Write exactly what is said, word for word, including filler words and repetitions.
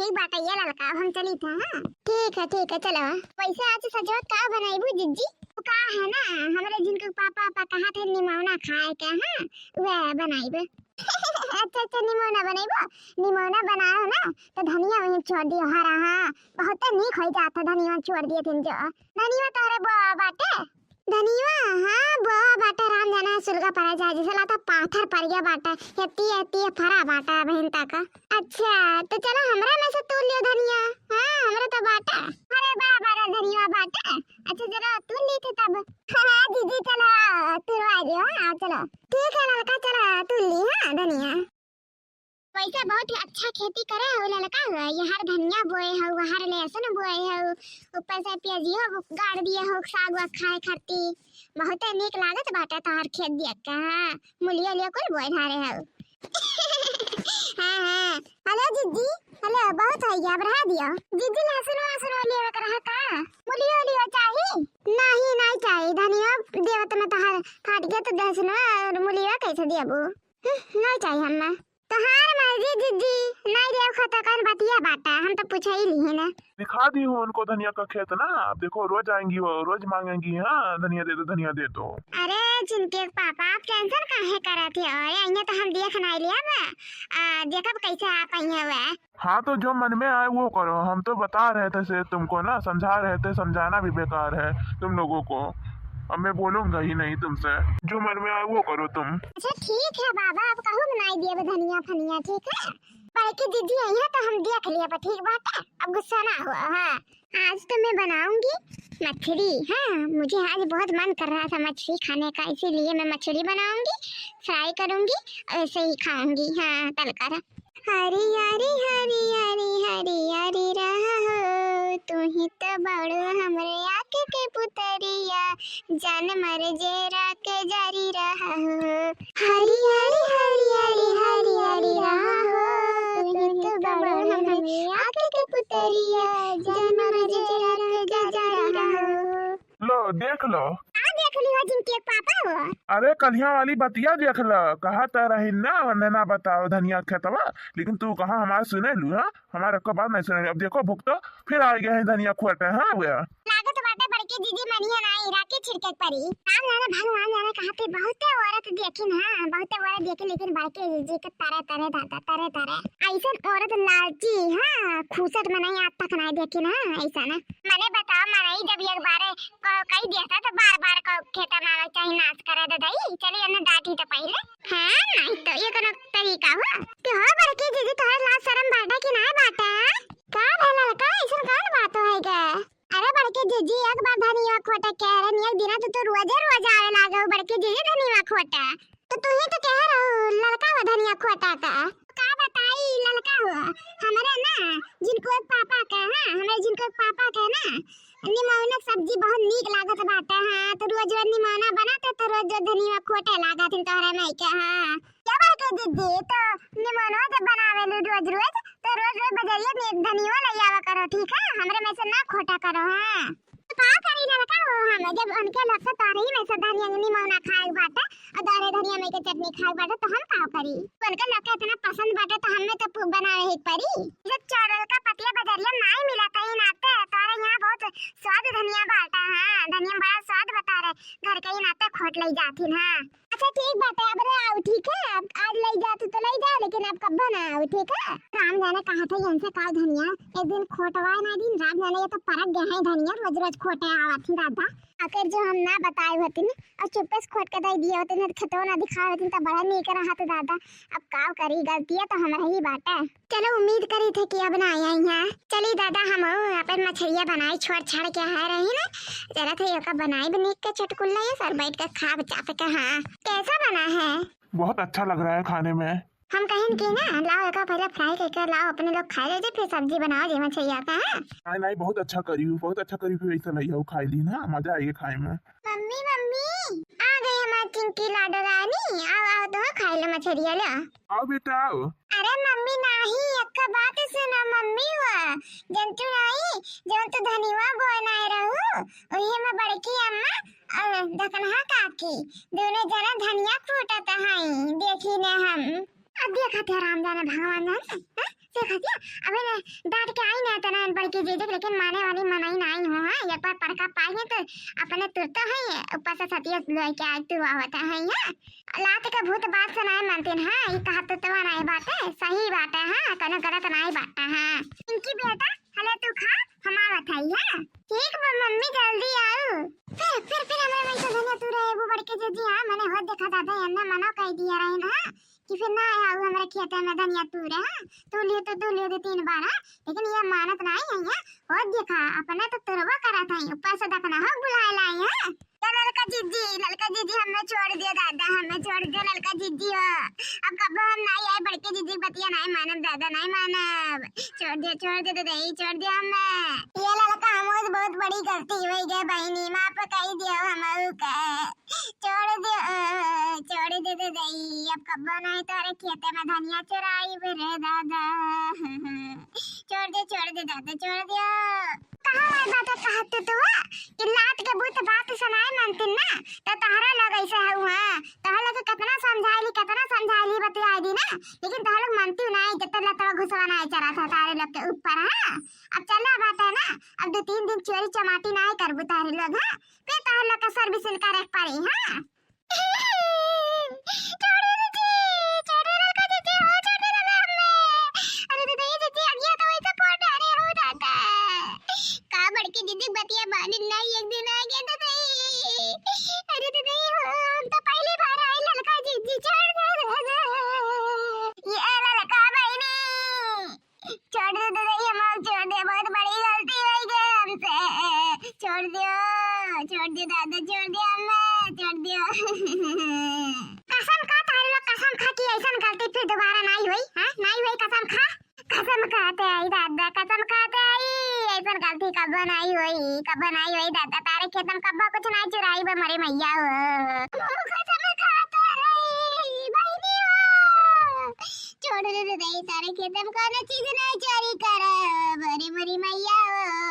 ठीक बाटे ये ललका, अब हम चली थे, हाँ? ठीक है, ठीक है, चलो। वैसे आज सजवा का बनाइबू जिज्जी? वो का है ना, हमरे जिनके पापा, पापा कहा थे निमौना खाए के, हाँ? वह बनाइबे। अच्छा, अच्छा, निमौना बनाइबो? निमौना बनाओ ना, तो धनिया वहीं छोड़ दियो हरा, हाँ? बहुत नीक हो जाता धनिया छोड़ दिए थे जो। धनिया तोहरे बोआ बाटे? धनिया, हाँ, बोआ बाटे, राम जाने सुलगा पड़ा जाए, जैसे लागत पाथर पर गया बाटे, एती, एती फरा बाटे बहिन तक। अच्छा, तो चलो हमरा में से तूल लियो धनिया। हाँ, हमरा तो बाटे। अरे बा, बड़ा धनिया बाटे। अच्छा, चलो तूल ली थे तब। हाँ, दीदी, चलो, तुरवा दियो, हाँ, चलो। ठीक है ललका, चलो, तूल ली, हाँ, धनिया। वैसे बहुत ही अच्छा खेती करे हो ललका, यहर धनिया बोए हो, वहर लहसुन बोए हो, ऊपर से प्याजियो गाड़ दिए हो, साग वाग खाए खाती। बहुत नीक लागत बाटे तोहर खेत देख के, हाँ, मुलिया लिया कुल बोए धारे हो। हाँ, हाँ। हेलो जिज्जी, हेलो, बहुत हो गया, अब रहा दियो। जिज्जी, लहसुन वहसुन लेवे के रहा का? मुलियो लियो चाही? नहीं, नहीं चाही, धनिया देवत में तोहर फाट गया तो लहसुन और मुलिया कैसे देबू? हम्म, नहीं चाहिए हमें। तोहार मर्जी जिज्जी, नहीं देव खा तो कौन बतिया बाटा, हम तो पूछे ही नहीं ना। दिखा दी हूँ उनको धनिया का खेत ना, अब देखो रोज आएंगी वो, रोज मांगेंगी, हाँ धनिया दे दो, धनिया दे दो। अरे चिंकी के पापा, आप टेंशन काहे करत हो? अरे अइया तो हम देख नहीं लिया बा, आ, देखब कैसे आप अइया हुआ। हाँ, तो जो मन में आए वो करो, हम तो बता रहे थे से तुमको ना, समझा रहे थे, समझाना भी बेकार है तुम लोगों को। अब मैं बोलूंगा ही नहीं तुमसे, जो मन में आए वो करो तुम। अच्छा ठीक है बाबा, अब कहूँ बनाई दिए धनिया फनिया, ठीक है? बड़की दीदी आई है तो हम देख लिया, ठीक बात है, अब गुस्सा ना हो। हाँ, आज तो मैं बनाऊंगी मछली। हाँ, मुझे आज बहुत मन कर रहा था मछली खाने का, इसीलिए मैं मछली बनाऊंगी, फ्राई करूंगी, ऐसे ही खाऊंगी। हाँ, तलकर। हरियारी हरियारी हरियारी रहा हो, तू ही तो बड़ो हमरे आँख के पुतरिया, जान मर जे राके जारी रहा हो। हरियारी हरियारी हरियारी रहा हो, तू ही तो बड़ो हमरे आँख के पुतरिया, जान मर जे राके जारी रहा हो। लो, देख लो। का देख ली हो जिनके पापा हो? अरे, कलिया वाली बतिया देख लो। कहा त रही ना, उन्हें ना बताओ धनिया खेतवा, लेकिन तू कहा हमार सुने लू, हाँ? हमार एक बात नहीं सुने लू। अब देखो भुगतो, फिर आ गए हैं धनिया खोटे, हाँ भैया। लागत बाटे बड़की दीदी मनिया ना, इरा के छिड़के के परी। राम जाने भगवान जाने कहाँ पे बहुते औरत देखिन, हाँ, बहुते औरत देखिन, लेकिन बड़की दीदी के तरे तरे दादा, तरे तरे। ऐसन औरत लालची, हाँ, खूसट मनई आज तक नहीं देखिन, हाँ, ऐसा ना। मने बताओ मनई जब एक बारे क-, कही दिया था तो बार बार क-, खेता में आवे चाहे नाश करे दे दई। चली एने डांटी तो पहिले। हाँ, नहीं तो ये कोनो तरीका हुआ? कि हो बड़की दीदी, तोहरे लाज शरम बाटे कि ना बाटे? का भला का ऐसन कौन बात है गे? अरे बड़की दीदी, एक बार धनिया खोटे कह रहे, एक दिना तो तू रोजे रोज आवे लागे हो बड़की दीदी धनिया खोटे। तो तू ही तो कह रहो ललका वो धनिया खोटा का। का बताई ललका हो, हमरे ना जिनको एक पापा का, हाँ, हमरे जिनको एक पापा का ना निमौना सब्जी बहुत नीक लागत बाटे, हाँ, तो रोज रोज निमौना बनाते तो रोज रोज धनिया खोटे लागत इन तोहरे माई के, हाँ। क्या बात है दीदी, तो निमौना जब बनावे लू रोज रोज, तो रोज रोज बजरिया में धनिया ले आवा करो, ठीक है, हमरे में से ना खोटा करो, हाँ। का करी ललका हो, हम जब उनके लग से तोहरे ही में से धनिया निमौना खाए के बाटे और तोहरे धनिया में के चटनी खाए के बाटे तो हम का करी? उनके लग के इतना पसंद बाटे तो हमें तो पु-, बनावे ही परी। जब चौरल का पतिया बजरिया नाई मिला कहीं नाते, तोहरे यहाँ बहुत स्वाद धनिया बाटा, हाँ, धनिया में बड़ा स्वाद बता रहे, घर के ही नाते खोट ले जाती ना। अच्छा ठीक बाटे, अब रे आओ, ठीक है, अब आज ले जाती तो ले जाओ, लेकिन अब कब्बो ना आओ, ठीक है? राम जाने कहा था इनसे का धनिया, एक दिन खोटवा ना दिन राम जाने ये तो परक गए हैं धनिया, रोज रोज खोटे आवत ही दादा। आखिर जो हम ना बताए होती ना और चुप्पे से खोट के दे दिए होते ना, तो खेतवा ना दिखाए होती तो बड़ा नीक रहा तो दादा। अब का करी, गलतिया तो हमरा ही बाटे। चलो उम्मीद करी थे कि अब ना आई यहाँ। चली दादा हम अपन मछरिया बनाई छोड़ छाड़ के आ रही ना, जरा थे ओका बनाई भी नीक के चटकुल्ला ये सर बैठ के खा चाप के। हाँ कैसा बना है? बहुत अच्छा लग रहा है खाने में। हम कहिन कि ना, लाओ एका पहले फ्राई करके लाओ, अपने लोग खा लीजिए, फिर सब्जी बनाओ जे मछलिया का, हाँ? नहीं, नहीं, बहुत अच्छा करी हूँ, बहुत अच्छा करी हूँ, ऐसा नहीं हो, खाई ली ना, मजा आइए खाए में। मम्मी, मम्मी, आ गई हमारी चिंकी लाडो रानी, आओ, आओ, तो खाई लो मछलिया, लो। आओ बेटा, आओ। अरे मम्मी, नाही, एक बात सुनो मम्मी, वो जंतु नाही, जंतु धनिवा बोए ना रहू, उहे में बड़की अम्मा और ढकनहा काकी, दोनों जना धनिया कूटत हई, देखी ने हम। अब देखत है राम जाने भगवान जाने, हैं? से कहतिया, अबे ना, डांट के आई ना तना बड़की जीजी, लेकिन माने वाली मनई नाई हो, हाँ, एक बार पड़का पाई है तो अपने तुरते हैं, ऊपर से सतिया लेके आई तू आवत है, हाँ। लात के भूत बात से नाई मानतीन, हाँ, ई कहा तो तवा नाई बात है, सही बात है, हाँ, कोनो गलत नाई बात है, हाँ। पिंकी बेटा, हले तू खा, हम आवत है, हाँ। ठीक बा मम्मी, जल्दी आऊ। फिर, फिर, फिर हमरा वही तो धनिया तू रहे, वो बड़के जीजी, हाँ, मने होत देखा दादा, एन्ना मना कह दिया रहे ना, कि फिर ना आऊ हमरा खेते में धनिया तूरे, हाँ? तू लियो तो तू लियो दे तीन बार, हाँ? लेकिन ये मानत नाई है, हाँ? होत देखा, अपने तो तुरवा करत है, ऊपर से देखना हो बुलाए लाई, हाँ? ये ललका जीजी, ललका जीजी हमें छोड़ दियो दादा, हमें छोड़ दियो ललका जीजी हो। अब कब हम नाई आए बड़के जीजी बतिया नाई मानब दादा, नाई मानब। छोड़ दियो, छोड़ दियो दादा, ये छोड़ दियो हमें। ये ललका हम बहुत बड़ी गलती हो गई बहनी, माफ कर दियो हम के। छोड़ दे, अ, छोड़ दे, दे दई, अब कब्बो नहीं तोरे खेते में धनिया चुराई रे दादा। छोड़ दे, छोड़ दे दादा, छोड़ दे। कहाँ वाली बात है कहत तू, तू, हाँ? कि लात के भूत बात से नाई मानतीन ना, तो तहरा लोग ऐसे हऊ, हाँ? तहरा लोग के कितना समझाइली, कितना समझाइली, बतियाई दी ना, लेकिन तहरा लोग मानती नाई, जब तक लतवा घुसवा नाई चढ़ा था तारे लोग के ऊपर, हाँ? अब चला बात है ना, अब दो तीन दिन चोरी चमाटी नाई करबू तारे लोग, हाँ? फिर तहरा लोग का servicing करे के पड़ी, हाँ? छोड़ दे दीदी, छोड़ दे ललका दीदी, हो छोड़ दे दादा हमें। अरे दीदी, ये दीदी, अगिया तो वैसे फोड़ डारे हो दादा। का बड़की दीदी बतिया मानी नहीं, एक दिन आ गया दीदी। अरे दीदी, हो, हम तो पहली बार आई ललका दीदी, छोड़ दे दादा। ये ललका बहनी। छोड़ दे दीदी, हम छोड़ दे, बहुत बड़ी गलती हो गई हमसे। छोड़ दियो, छोड़ दियो दादा, छोड़ दियो हमें, छोड़ दियो। कसम खा तारे लोग, कसम खा कि ऐसन गलती फिर दोबारा नाई होई, हाँ? नाई होई, कसम खा। कसम खाते आई दादा, कसम खाते आई, ऐसन गलती कब्बो नाई होई, कब्बो नाई होई दादा, तारे खेत में कब्बो कुछ नाई चुराई बा मरे मैया हो। कसम खाते आई बहनी हो। छोड़ दे दीदी, तारे खेत में कोनो चीज नाई चोरी करब, अरे मोरी मैया हो।